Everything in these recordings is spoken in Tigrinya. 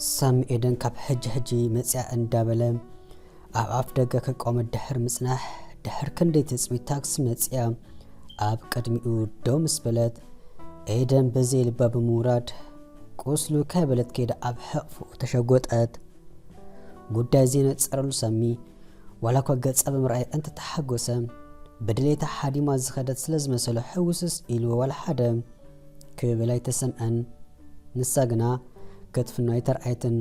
ሳሚ ኤደን ካብ ሕጂ ሕጂ መጽያ እንዳበለ ኣብ ኣፍ ደገ ክቆመ ድሕር ምጽናሕ፣ ድሕር ክንደይ ትጽቢት ታክሲ መጽያ ኣብ ቅድሚኡ ደው ምስ በለት፣ ኤደን ብዘይ ልባ ብምውራድ ቁስሉ ከይበለት ከይዳ ኣብ ሕቕፍኡ ተሸጎጠት። ጉዳይ ዘይነጸረሉ ሳሚ ዋላ እኳ ገጻ ብምርኣይ እንተተሓጎሰ፣ ብድሌታ ሓዲማ ዝኸደት ስለ ዝመሰሎ ሕውስስ ኢሉ ዋላ ሓደ ክብል ኣይተሰምዐን። ንሳ ግና ክትፍኖ ኣይተርኣየትን።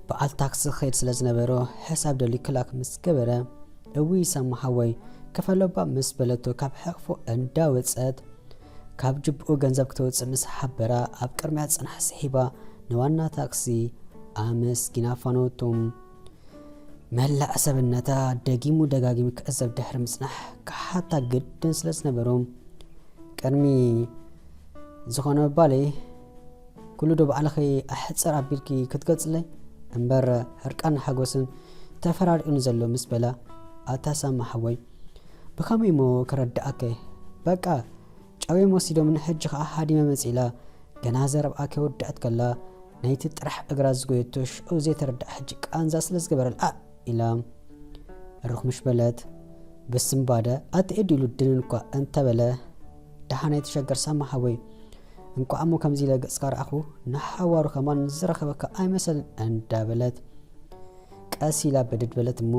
በዓል ታክሲ ክኸይድ ስለ ዝነበሮ ሕሳብ ደልዩ ክላክ ምስ ገበረ፣ እውይ ሳሚ ሓወይ ክፈሎባ ምስ በለቶ ካብ ሕቕፎ እንዳወጸት ካብ ጅብኡ ገንዘብ ክተውጽእ ምስ ሓበራ ኣብ ቅድሚያ ጽናሕ ስሒባ ንዋና ታክሲ ኣመስጊና ኣፋነወቶም። መላእ ሰብነታ ደጊሙ ደጋጊሙ ክዕዘብ ድሕሪ ምጽናሕ ክሓታ ግድን ስለ ዝነበሮ፣ ቅድሚ ዝኾነ ምባለይ ኩሉ ዶ ባዕልኺ ኣሕጽር ኣቢልኪ ክትገልጽለይ እምበር፣ ሕርቃን ሓጎስን ተፈራሪቑኒ ዘሎ ምስ በላ፣ ኣታ ሳሚ ሓወይ ብኸመይ እሞ ክረድኣከ? በቃ ጨውዮም ወሲዶምኒ፣ ሕጂ ኸኣ ሃዲመ መጺእ ኢላ ገና ዘረብኣ ከይወደኣት ከላ፣ ናይቲ ጥራሕ እግራ ዝጎየቶ ሽዑ ዘይተረድኣ ሕጂ ቃንዛ ስለ ዝገበረላ፣ ኢላ ርኽ ምሽ በለት። ብስምባደ ኣቲ ኤዱ ኢሉ ድንን እኳ እንተበለ፣ ደሓን ኣይትሸገር ሳሚ ሓወይ፣ እንቋዕ እሞ ከምዚ ኢለ ገጽካ ረኣኹ፣ ንሓዋሩ ከማን ዝረኸበካ ኣይመሰልን እንዳበለት ቀስ ኢላ በደድ በለት እሞ፣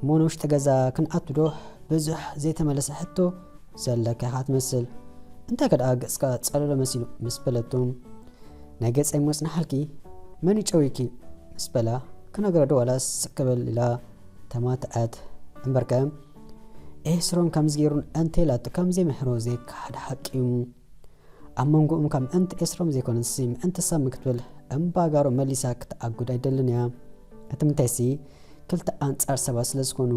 እሞ ንውሽጢ ገዛ ክንኣቱ ዶ? ብዙሕ ዘይተመለሰ ሕቶ ዘለካ ኢኻ ትመስል። እንታይ ከ ደኣ ገጽካ ጸለሎ መሲሉ ምስ በለቶ፣ ናይ ገጸይ ምጽናሓልኪ መን ይጨውይኪ ምስ በላ፣ ክነግሮ ዶ ዋላስ ስቅ ክብል ኢላ ተማትኣት። እምበርከ ኤስሮም ከምዚ ገይሩን እንተ ኢላቶ ከም ዘይምሕሮ ዘይከሓድ ሓቂ እዩ። ኣብ መንጎኦም ካብ ምእንቲ ኤስሮም ዘይኮነስ ምእንቲ ሳሚ ክትብል እምባጋሮ መሊሳ ክትኣጉድ ኣይደልን እያ። እቲ ምንታይሲ ክልተ ኣንጻር ሰባት ስለ ዝኾኑ።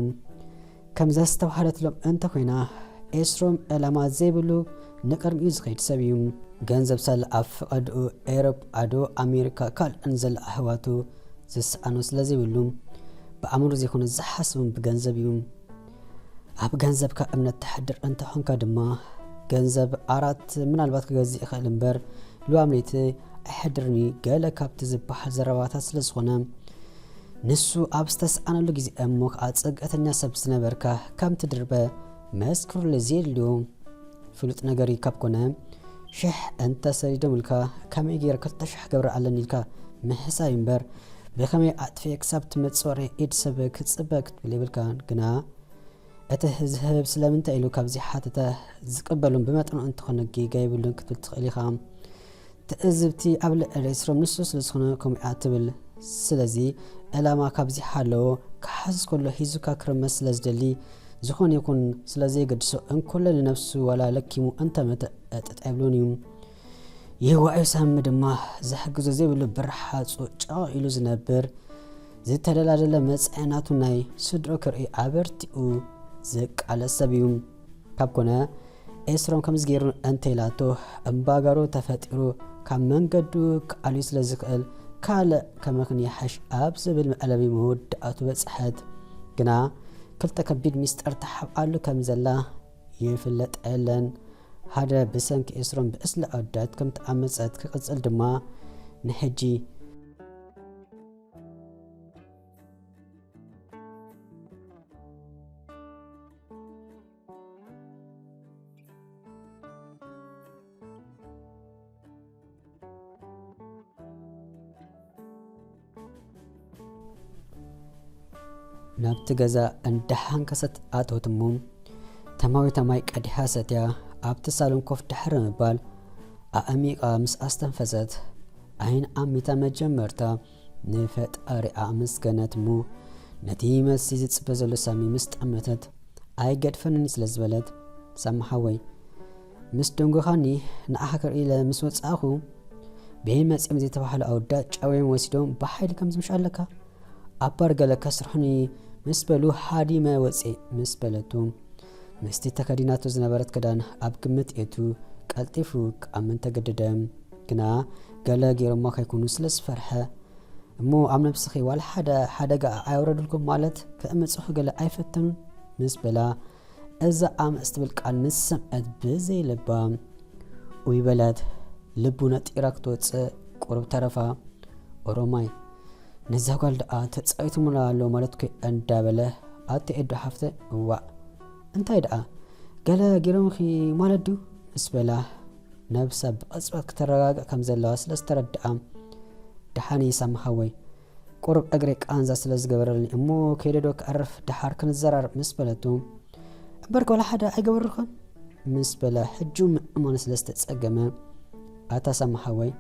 ከም ዘስተብሃለትሎም እንተ ኮይና፣ ኤስሮም ዕላማ ዘይብሉ ንቕድሚኡ ዝኸይድ ሰብ እዩ። ገንዘብ ሳለ ኣብ ፈቐድኡ ኤሮፓ ዶ ኣሜሪካ ካልእን ዘሎ ኣሕዋቱ ዝሰኣኖ ስለ ዘይብሉ፣ ብኣእምሮ ዘይኮነ ዝሓስብን ብገንዘብ እዩ። ኣብ ገንዘብካ እምነት ተሕድር እንተኾንካ ድማ፣ ገንዘብ ኣራት ምናልባት ክገዝእ ይኽእል እምበር፣ ልዋም ለይቲ ኣይሕድርን እዩ፣ ገለ ካብቲ ዝበሃል ዘረባታት ስለ ዝኾነ፣ ንሱ ኣብ ዝተሰኣነሉ ግዜ እሞ ከኣ ጽግዕተኛ ሰብ ዝነበርካ፣ ከምቲ ድርበ መስክሩለይ ዘየድልዮ ፍሉጥ ነገር እዩ። ካብ ኮነ፣ ሽሕ እንተ ሰዲዶምልካ፣ ከመይ ገይረ ክልተ ሽሕ ክገብር ኣለኒ ኢልካ ምሕሳብ እምበር፣ ብኸመይ ኣጥፊኤ ክሳብ ትመጽእ ወረ ኢድ ሰብ ክጽበ ክትብል የብልካን። ግና እቲ ዝህብ ስለምንታይ ኢሉ ካብ ዘይሓተተ፣ ዝቅበሉን ብመጠኑ እንተኾነ ጌጋ የብሉን ክትብል ትኽእል ኢኻ። ትዕዝብቲ ኣብ ልዕሊ ኤስሮም ንሱ ስለ ዝኾነ ከምኡ እያ ትብል። ስለዚ ዕላማ ካብ ዘይሃለዎ ክሓስስ ከሎ ሒዙካ ክርመስ ስለ ዝደሊ፣ ዝኾነ ይኹን ስለ ዘየገድሶ እንኮሎ ንነብሱ ዋላ ለኪሙ እንተመተ ዕጥጥ ኣይብሎን እዩ። ይህዋዩ ሳሚ ድማ ዝሕግዞ ዘይብሉ ብርሓጹ ጨቕ ኢሉ ዝነብር፣ ዝተደላደለ መጻኢ ናቱ ናይ ስድሮ ክርኢ ኣበርቲኡ ዝቃለስ ሰብ እዩ። ካብ ኮነ ኤስሮም ከምዚ ገይሩ እንተ ኢላቶ እምባጋሮ ተፈጢሩ ካብ መንገዱ ክኣልዩ ስለ ዝኽእል ካልእ ከመኽንዮ ይሓሽ ኣብ ዝብል መዕለቢ መወዳእቱ በጽሐት። ግና ክልተ ከቢድ ሚስጥር ተሓብኣሉ ከም ዘላ ይፍለጥ የለን። ሓደ ብሰንኪ ኤስሮም ብዕስለ ኣወዳት ከም ተኣመጸት ክቕጽል ድማ ንሕጂ ናብቲ ገዛ እንዳሓንከሰት ኣተወት እሞ፣ ተማዊታ ማይ ቀዲሓ ሰትያ፣ ኣብቲ ሳሎን ኮፍ ድሕሪ ምባል፣ ኣዕሚቓ ምስ ኣስተንፈሰት፣ ዓይን ዓሚታ መጀመርታ ንፈጣሪኣ ኣመስገነት እሞ፣ ነቲ መልሲ ዝጽበ ዘሎ ሳሚ ምስ ጠመተት፣ ኣይገድፈንን ስለ ዝበለት፣ ሳሚ ሓወይ፣ ምስ ደንጎኻኒ ንዓኻ ክርኢ ኢለ ምስ ወጻእኹ፣ በየን መጺኦም ዘይተባህሉ ኣወዳት ጨውዮም ወሲዶም ብሓይሊ ከም ዝምሽ ኣለካ። ኣብ ባር ገለ ከስርሑኒ ምስ በሉ ሃዲመ ወጺኤ ምስ በለቱ፣ ምስቲ ተከዲናቶ ዝነበረት ክዳን ኣብ ግምት የእቱ ቀልጢፉ ክኣምን ተገደደ። ግና ገለ ገይሮሞ ከይኮኑ ስለ ዝፈርሐ፣ እሞ ኣብ ነብስኺ ዋላ ሓደ ሓደጋ ኣየውረዱልኩም ማለት ከእምጽኹ ገለ ኣይፈተኑን ምስ በላ፣ እዛ ኣመጽ ትብል ቃል ምስ ሰምዐት ብዘይ ልባ ኡይ በለት። ልቡ ነጢራ ክትወጽእ ቁሩብ ተረፋ። ኦሮማይ፣ ነዛ ጓል ደኣ ተጻዊቱምላ ኣሎ ማለት ኮይ እንዳበለ፣ ኣቲ ኤዶ ሓፍተ፣ እዋእ፣ እንታይ ደኣ፣ ገለ ገይሮምኺ ማለት ድዩ? ምስ በላ፣ ነብሳ ብቕጽበት ክተረጋግእ ከም ዘለዋ ስለ ዝተረድኣ፣ ደሓን እየ ሳሚ ሓወይ፣ ቁሩብ እግረይ ቃንዛ ስለ ዝገበረልኒ እሞ ከይደ ዶ ክኣርፍ፣ ደሓር ክንዘራረብ ምስ በለቶ፣ እምበር ጓል ሓደ ኣይገበርኹን ምስ በለ፣ ሕጂ ምእማኑ ስለ ዝተጸገመ፣ ኣታ ሳሚ ሓወይ፣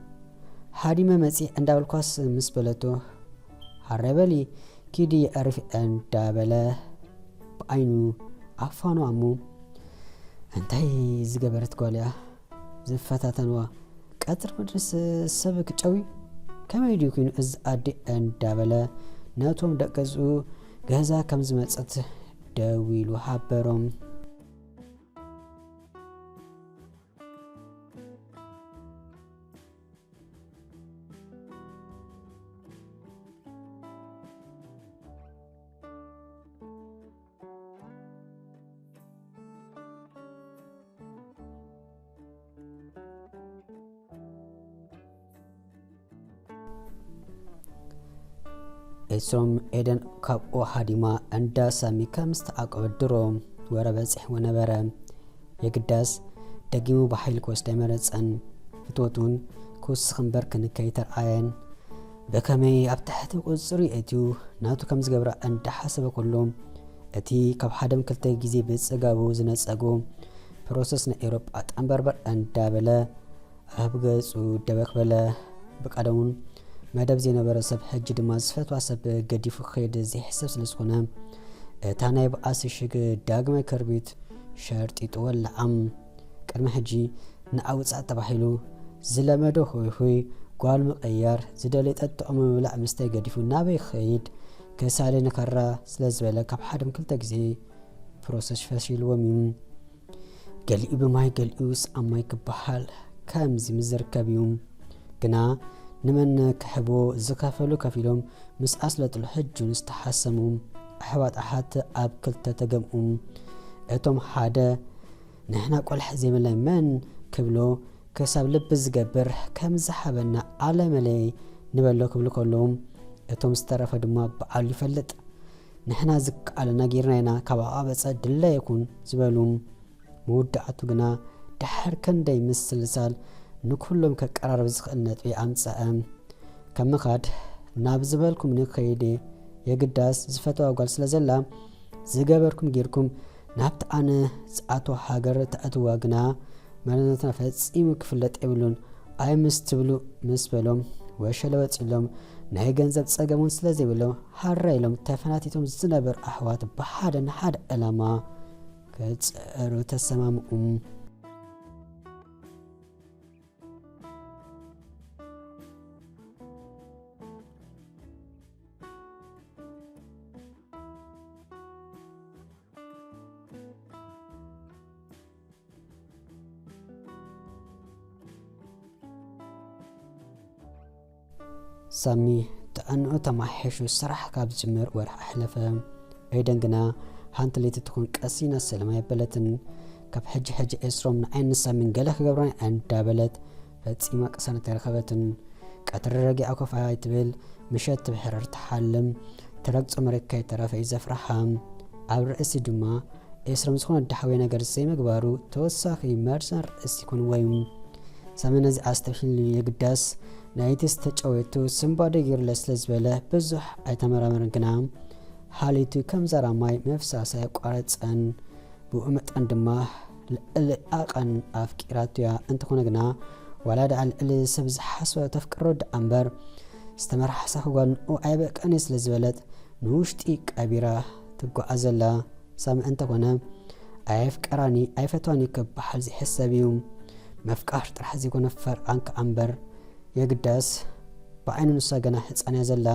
ሃዲመ መጺእ እንዳበልኳስ ምስ በለቶ፣ ሃረ በሊ ኪዲ ኣሪፍ እንዳበለ ብዓይኑ ኣፋኑ ኣሞ፣ እንታይ ዝገበረት ጓል እያ ዝፈታተንዋ? ቀትሪ ምድርስ ሰብ ክጨዊ? ከመይ ድዩ ኮይኑ እዚ ኣዲ እንዳበለ ነቶም ደቂ ገዝኡ ገዛ ከም ዝመጸት ደዊሉ ሓበሮም። ኤስሮም ኤደን ካብኡ ሃዲማ እንዳ ሳሚ ከም ዝተዓቆበት ድሮ ወረ በጺሕዎ ነበረ። የግዳስ ደጊሙ ብሓይሊ ክወስዳ ኣይመረጸን። ፍትወቱን ክውስኽ እምበር ክንከ ኣይተርኣየን። ብኸመይ ኣብ ትሕቲ ቁጽሪ ኣእትዩ ናቱ ከም ዝገብራ እንዳሓሰበ ከሎ፣ እቲ ካብ ሓደም ክልተ ግዜ ብጽጋቡ ዝነጸጎ ፕሮሰስ ናይ ኤውሮጳ ጠንበርበር እንዳበለ ኣብ ገጹ ደበክ በለ። ብቀደሙን መደብ ዘይነበረ ሰብ፣ ሕጂ ድማ ዝፈትዋ ሰብ ገዲፉ ክኸይድ ዘይሕሰብ ስለ ዝኾነ፣ እታ ናይ በኣሲ ሽግ ዳግማይ ክርቢት ሸርጢጡ ወለዓ። ቅድሚ ሕጂ ንኣውጻእ ተባሂሉ ዝለመዶ ሆይ ሆይ፣ ጓል ምቕያር፣ ዝደልዮ ጠጥዖ ምብላዕ ምስታይ ገዲፉ ናበይ ክኸይድ? ከሳሊ ንካራ ስለ ዝበለ ካብ ሓደም ክልተ ግዜ ፕሮሰስ ፈሺልዎም እዩ። ገሊኡ ብማይ ገሊኡ ሰኣን ማይ ክበሃል ከምዚ ምስ ዝርከብ እዩ። ግና ንመን ክሕቦ ዝኸፈሉ ከፊሎም ምስ ኣስለጥሉ ሕጁን ዝተሓሰሙ ኣሕዋት ኣሓት ኣብ ክልተ ተገምኡ። እቶም ሓደ ንሕና ቆልሕ ዘይብልና መን ክብሎ ክሳብ ልቢ ዝገብር ከም ዝሓበና ኣለመለይ ንበሎ ክብሉ ከለዉ እቶም ዝተረፈ ድማ በዓሉ ይፈልጥ። ንሕና ዝከኣለና ጌርና ኢና፣ ካብ ኣቓበጸ ድለ ይኹን ዝበሉ። መወዳእቱ ግና ድሕር ክንደይ ምስልሳል ንኩሎም ከቀራርብ ዝኽእል ነጥቢ ኣምጸአ። ከም ምኻድ ናብ ዝበልኩም ንኸይድ የግዳስ ዝፈተዋ ጓል ስለ ዘላ ዝገበርኩም ጌርኩም ናብቲ ኣነ ዝኣትዎ ሃገር ተእትዋ ግና መንነትና ፈጺሙ ክፍለጥ የብሉን። ኣይ ምስ ትብሉ ምስ በሎም ወሸለ ወጺሎም ናይ ገንዘብ ጸገም እውን ስለ ዘይብሎም ሃራ ኢሎም ተፈናቲቶም ዝነበሩ ኣሕዋት ብሓደ ንሓደ ዕላማ ክጽዕሩ ተሰማምኡ። ሳሚ ጥዕንኡ ተማሕየሹ ስራሕ ካብ ዝጅምር ወርሒ ኣሕለፈ። ኤደን ግና ሓንቲ ለይቲ ትኹን ቀሲና ሰላም ኣየበለትን። ካብ ሕጂ ሕጂ ኤስሮም ንዓይን ንሳሚን ገለ ክገብረና እንዳበለት ፈጺማ ቅሳነት ኣይረኸበትን። ቀትሪ ረጊዓ ኮፍ ኣይትብል፣ ምሸት ብሕረር ትሓልም። ትረግጾ መሬት ከይተረፈ እዩ ዘፍርሓ። ኣብ ርእሲ ድማ ኤስሮም ዝኾነ ዳሕወ ነገር ዘይምግባሩ ተወሳኺ መርዘን ርእሲ ይኮንዎ እዩ። ሳሚ ነዚ ኣስተብሂሉ የግዳስ ናይቲ ዝተጨወቱ ስንባደ ገይሩለ ስለ ዝበለ ብዙሕ ኣይተመራመረን፣ ግና ሓሊቱ ከም ዛራ ማይ ምፍሳስ ኣየቋረጸን። ብኡ መጠን ድማ ልዕሊ ዓቐን ኣፍቂራቶ እያ። እንተኾነ ግና ዋላ ደኣ ልዕሊ ሰብ ዝሓስቦ ተፍቅሮ ደኣ እምበር ዝተመርሓሳ ክጓል ንኡ ኣይበቅዕን እየ ስለ ዝበለት ንውሽጢ ቀቢራ ትጓዓዝ ኣላ። ሳሚ እንተኾነ ኣየፍቀራኒ ኣይፈትዋኒ ክበሃል ዝሕሰብ እዩ። ምፍቃር ጥራሕ ዘይኮነ ፈርቓን ከኣ እምበር። የግዳስ ብዓይኑ ንሳ ገና ህጻን እያ ዘላ።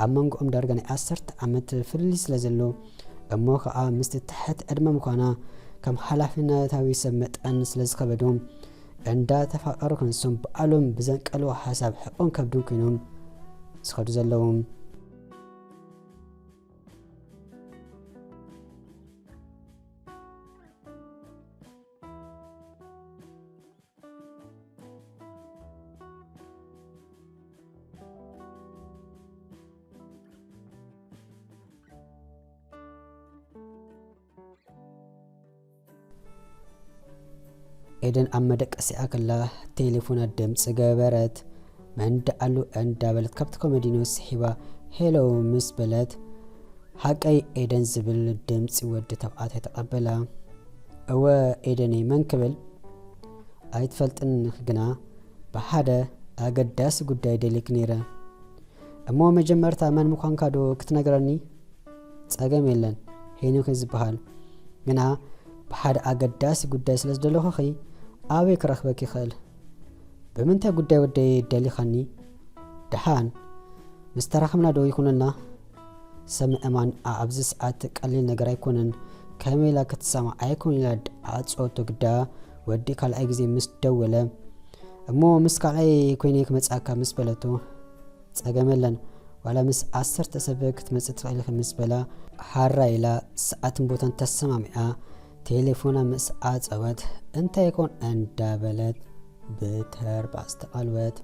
ኣብ መንጎኦም ዳርጋ ናይ ዓሰርተ ዓመት ፍልልይ ስለ ዘሎ እሞ ከኣ ምስቲ ትሕቲ ዕድመ ምዃና ከም ሓላፍነታዊ ሰብ መጠን ስለ ዝኸበዶም እንዳተፋቐሩ ክንሶም በዓሎም ብዘንቀልዎ ሓሳብ ሕቆን ከብዱን ኮይኖም ዝኸዱ ዘለዉ። ኤደን ኣብ መደቀሲኣ ከላ ቴሌፎና ድምፂ ገበረት። መን ደኣሉ እንዳበለት ካብቲ ኮመዲኖ ስሒባ ሄሎ ምስ በለት፣ ሓቀይ ኤደን ዝብል ድምፂ ወዲ ተባዕታይ ተቐበላ። እወ ኤደነይ፣ መን ክብል? ኣይትፈልጥን፣ ግና ብሓደ ኣገዳሲ ጉዳይ ደልየኪ ነይረ። እሞ መጀመርታ መን ምዃንካ ዶ ክትነግረኒ? ጸገም የለን፣ ሄኖክ ዝበሃል። ግና ብሓደ ኣገዳሲ ጉዳይ ስለ ዝደለኹኺ ኣበይ ክረኽበኪ ይኽእል? ብምንታይ ጉዳይ ወደይ ደሊኻኒ? ደሓን ምስ ተራኸብና ዶ ይኹንልና? ሰብ ምእማን ኣብዚ ሰዓት ቀሊል ነገር ኣይኮነን። ከመይ ኢላ ክትሰማዕ ኣይኮን ኢላ ኣጽወቶ ግዳ ወዲ ካልኣይ ግዜ ምስ ደወለ፣ እሞ ምስ ካልኣይ ኮይነ ክመጽኣካ ምስ በለቶ፣ ጸገም የለን፣ ዋላ ምስ ዓሰርተ ሰብ ክትመጽእ ትኽእል ኢኺ ምስ በላ፣ ሓራ ኢላ ሰዓትን ቦታን ተሰማሚዓ ቴሌፎና ምስ ዓጸወት፣ እንታይ ይኾን እንዳበለት ብተርባጽ ተቓልወት።